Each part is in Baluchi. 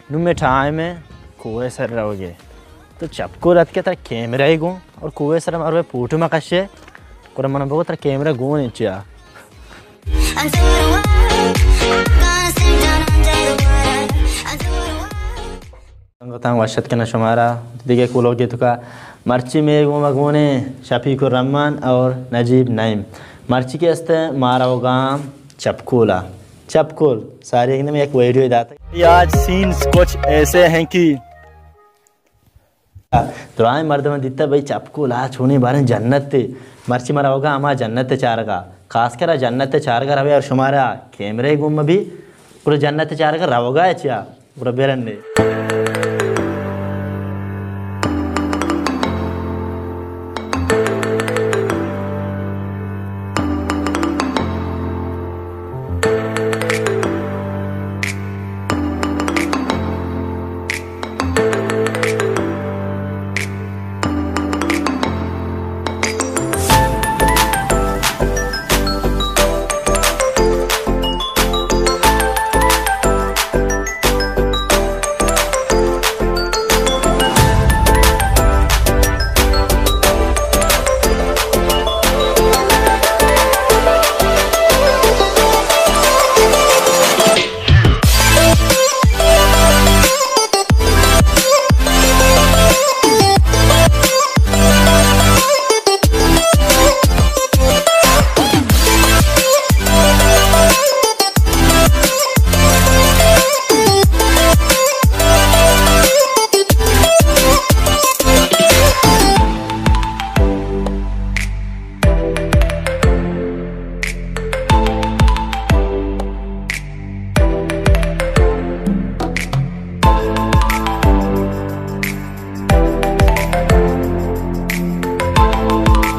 نوں مئے ٹائم ایں کوہ ءِ سر روگ ءِ۔ تو چپکول اتکے ترا کیمرہ ءَ گوں اور کوہ ءِ سر ءَ مارو فوٹو ما کشے۔ گڑا من بگو ترا کیمرہ گون ایں چیا؟ سنگتاں، وش اتک کناں شمارا دگہ یک ولاگے توکا۔ مرچی مئے گوما گون ایں شفیق الرحمن اور نجیب نعیم۔ مرچی کہ است ایں ما روگاں چپکولا۔ چپکول، ساری ایک دم یک ویڈیو داتا۔ آج سینز کچھ ایسے ہیں کہ درائیں مردم دیتا بھئی چپکول آ چونیں باریں جنت تے۔ مرچی ما روگاں ہما جنت تے چارگا۔ خاص کر آ جنت تے چارگا روے اور شمارا کیمرے گم بھی۔ پورا جنت تے چارگا روگا ہے چیا؟ گڑا برندے۔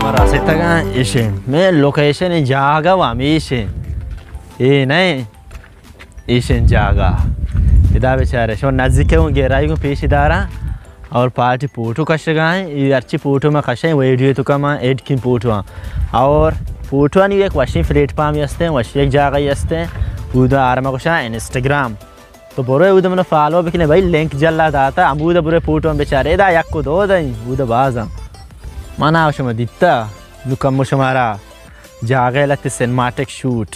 ما رسیتگاں ایشیں، مئے لوکیشن جاگہ و ہمیشیں۔ اے نئیں۔ ایشیں جاگہ۔ ادا بچارے، شما نزدیک اوں گہرائی گوں پیش داراں اور پارٹی فوٹو کشگا ایں۔ اے ہرچی فوٹو ما کشیں، ویڈیو توکا ما ایڈ کیں فوٹو آں۔ اور فوٹو آنی یک وشیں پلیٹ فارمی ہستیں، وشیں یک جاگہی ہستیں۔ اودا آرما گوشاں انسٹاگرام۔ تو برو اودا منا فالو بکنے بھائی، لنک جلا داتا، ہمودا برو فوٹو ہم بچارے۔ ادا یک و دو دیں، اودا بازاں۔ منا شما دیتا، نو کمو شمارا جاگہ لتے سینماٹک شوٹ۔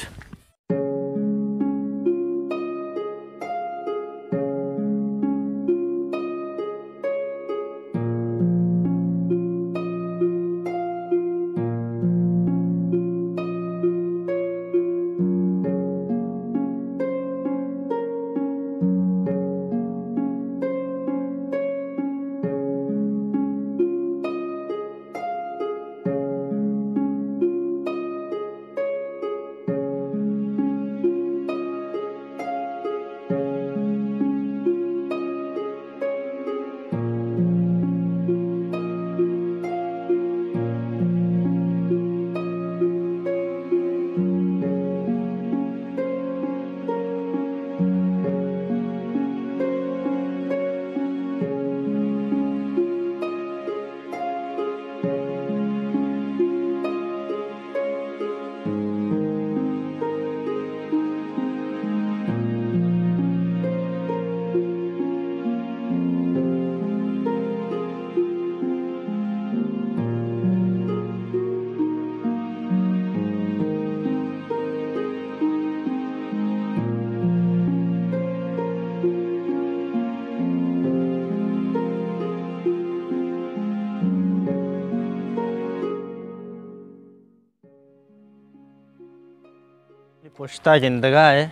پشتا گندگا ہے،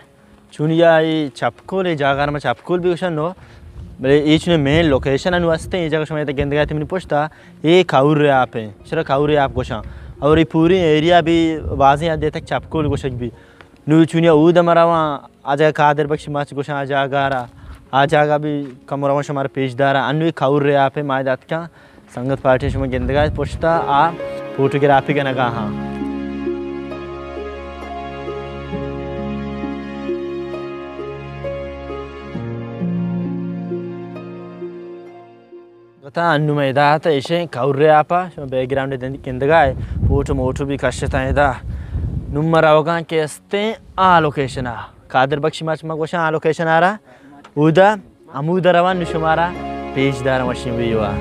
چونیا اے چپکول، اے جاگہ ما چپکول بھی گوشن نو، بلے اے چونے مین لوکیشن انو ہستیں۔ اے جاگہ شما ادا گندگا ہے منی پشتا، اے کھور آپ ہیں، چرا کھور آپ گوشاں۔ اور اے پوری ایریا بھی بازیں حد تک چپکول گوشگ بھی۔ نو چونیا اود ما رواں، آ جاگہ قادر بخش مچ گوشاں، آ جاگہ را، آ جاگہ بھی کم رواں شمار پیش دارا۔ انو اے کھور آپ ہیں، ما ادا اتکاں۔ سنگت پارٹی شما گندگا پشتا آ فوٹوگرافی کنگا ہاں۔ گتا انو میدا تا ایشیں کھور آپا، شما بیک گراؤنڈ گندگا ہے، فوٹو موٹو بھی کشتا ادا۔ نو ما روگاں کہ استیں آ لوکیشن آ۔ قادر بخش مچ ما گوشاں آ لوکیشن آ را۔ اودا ہمودا روان نوں شمارا پیش دارم وشیں ویو ءَ۔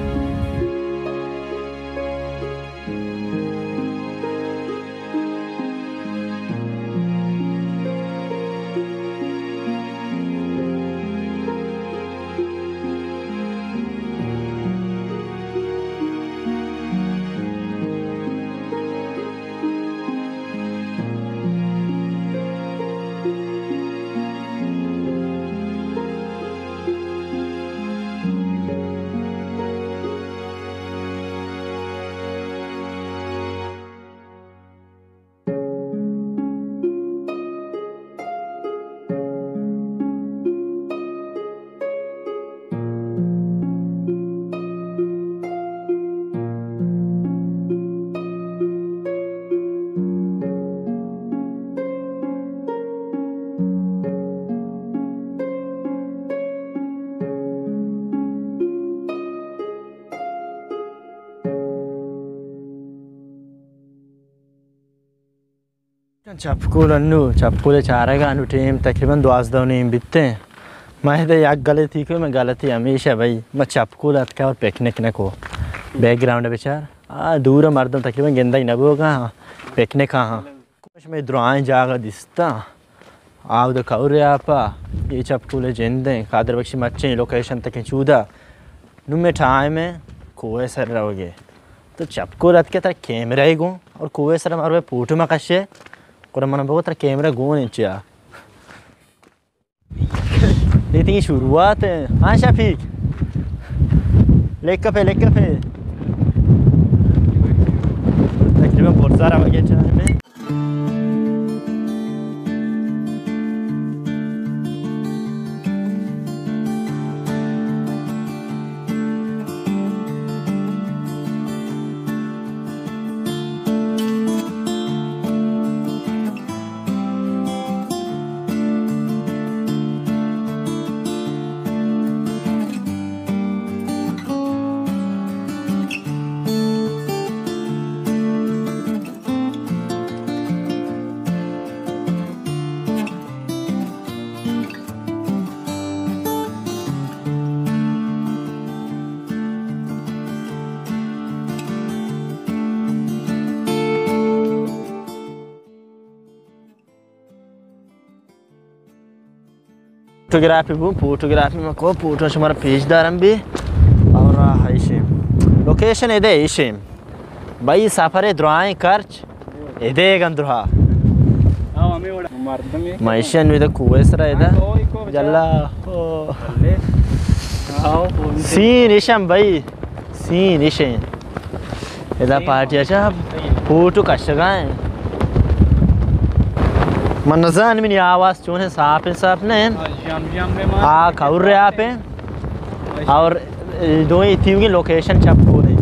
چپکول انو، چپکول چارگا انو ٹیم تقریباً دوازدہ و نیم بیتے۔ ما ادا یک غلطی کو، میں غلطی ہمیشہ بھائی، ما چپکول اتکا اور پکنک نہ کو۔ بیک گراؤنڈ بچار، آ دور مردم تقریباً گندگ نہ بوگا، پکنک ہاں۔ کمش میں درائیں جاگہ دیستا۔ آ اود کور آپا، اے چپکول جندیں، قادر بخشی مچیں لوکیشن تکیں چودا۔ نوں میں ٹائم ہے کوہ سر روگے۔ تو چپکول اتکے ترا کیمرہ گوں اور کوہ سر مارو فوٹو ما کشے۔ قرآن من بگو ترا کیمرہ گون انچیا۔ یہ تھی شروعات ہے۔ ہاں شفیق۔ لکھ پہ، لکھ پہ۔ تقریباً برزا روگے ٹائم ہے۔ فوٹوگرافی بو، فوٹوگرافی ما کو، فوٹو شمارا پیش دارم بھی۔ اور آ ایشی لوکیشن ادے ایشی۔ بھائی سفر درائیں خرچ ادے گندرہا۔ مائشن ویدہ کوہ سرا ادہ۔ جلا۔ سین ایشم بھائی۔ سین ایشیں۔ ادا پارٹی اچھا فوٹو کشگا ہیں۔ من نزان منی آواز چون ہے، صاف ہے صاف نہیں۔ آ کور آپ ہیں۔ اور دوئیں تیوگی لوکیشن چپ کو نہیں۔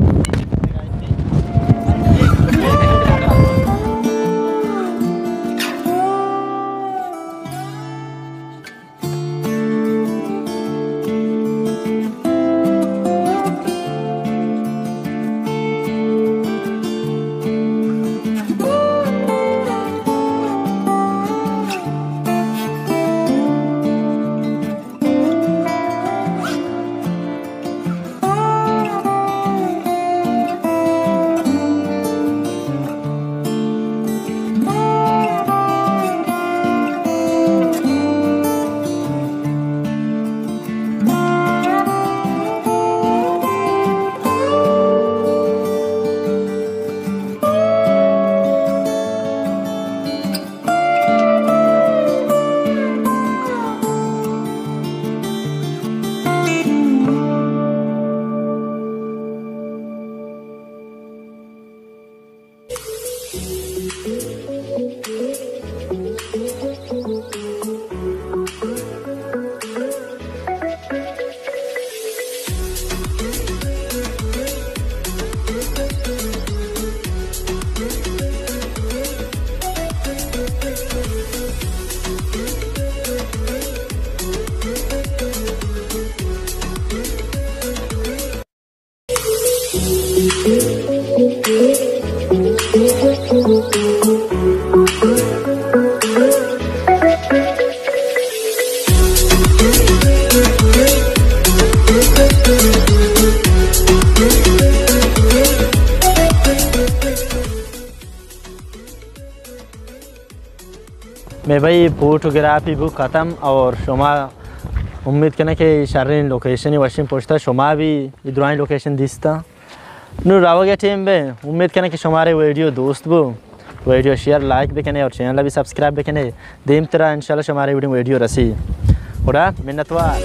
میں بھائی فوٹوگرافی بو ختم اور شما امید کنیں کہ شرین لوکیشن وشین پشتا شما بھی ای درائیں لوکیشن دیستا۔ نو روگ ٹیم بے، امید کنیں کہ شمارے ویڈیو دوست بو، ویڈیو شیئر لائک بکنے اور چینل بھی سبسکرائب بکنے۔ دیم ترا انشاءاللہ شمارے ویڈیو ویڈیو رسی۔ خدا منتوار۔